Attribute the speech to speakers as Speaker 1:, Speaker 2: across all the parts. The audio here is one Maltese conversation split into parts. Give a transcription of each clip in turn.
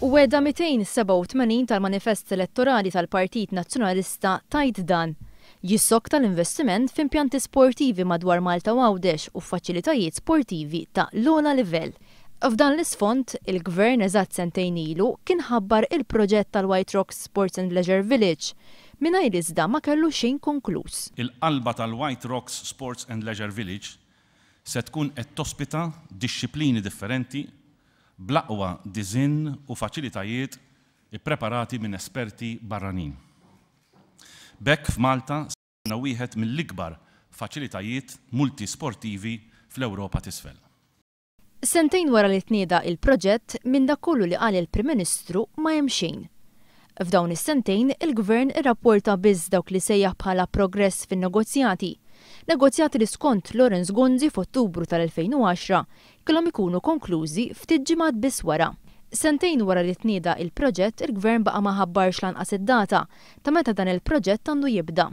Speaker 1: Wegħda 287 tal-manifest elettorali tal-Partit Nazzjonalista tgħid dan, Jissokta l-investiment f'impjanti sportivi madwar Malta u Għawdex u f'faċilitajiet sportivi ta' l-ogħla livell. F'dan l-isfond, il-Gvern eżatt sentejn ilu kien ħabbar il-proġett tal-White Rocks Sports and Leisure Village, mingħajr iżda ma kellu xejn konkluż.
Speaker 2: Il-qalba tal-White Rocks Sports and Leisure Village se tkun qed tospita dixxiplini differenti bl-aqwa diżinn u faċilitajiet ippreparati minn esperti barranin. B'hekk f'Malta se jkollna wieħed mill-ikbar faċilitajiet multisportivi fl-Ewropa t'Isfel.
Speaker 1: Sentejn wara li tnieda il-proġett, minn dak kollu li qal il-Prim Ministru ma hemm xejn. F'dawn is-sentejn, il-Gvern irrapporta biss dawk li sejjaħ bħala progress fin-negozjati. Negozjati li skont Lawrence Gonzi f'Ottubru tal-2010 kellhom ikunu konklużi ftit ġimgħat biss wara. Sentejn wara li tnieda il-proġett, il-Gvern baqa' ma ħabbarx lanqas id-data ta' meta dan il-proġett għandu jibda.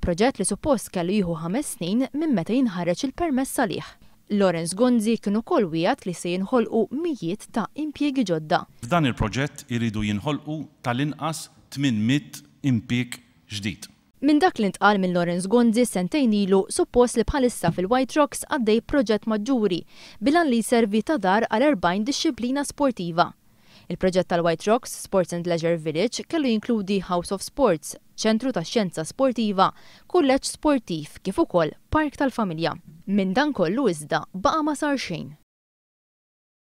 Speaker 1: Proġett li suppost kellu jieħu 5 snin minn meta jinħareġ il-permess għalih. Lawrence Gonzi kien ukoll wiegħed li se jinħolqu mijiet ta' impjiegi ġodda.
Speaker 2: F'dan il-proġett iridu jinħolqu tal-inqas 800 impjieg ġdid.
Speaker 1: Minn dak li ntqal minn Lawrence Gonzi sentejn ilu, suppost li bħalissa fil-White Rocks għaddej proġett maġġuri bil-għan li jservi ta' dar għal 40 dixxiplina sportiva. Il-proġett tal-White Rocks Sports and Leisure Village kellu jinkludi House of Sports, ċentru ta' xjenza sportiva, kulleġġ sportiv kif ukoll park tal-familja. Minn dan kollu iżda baqa' ma sar xejn.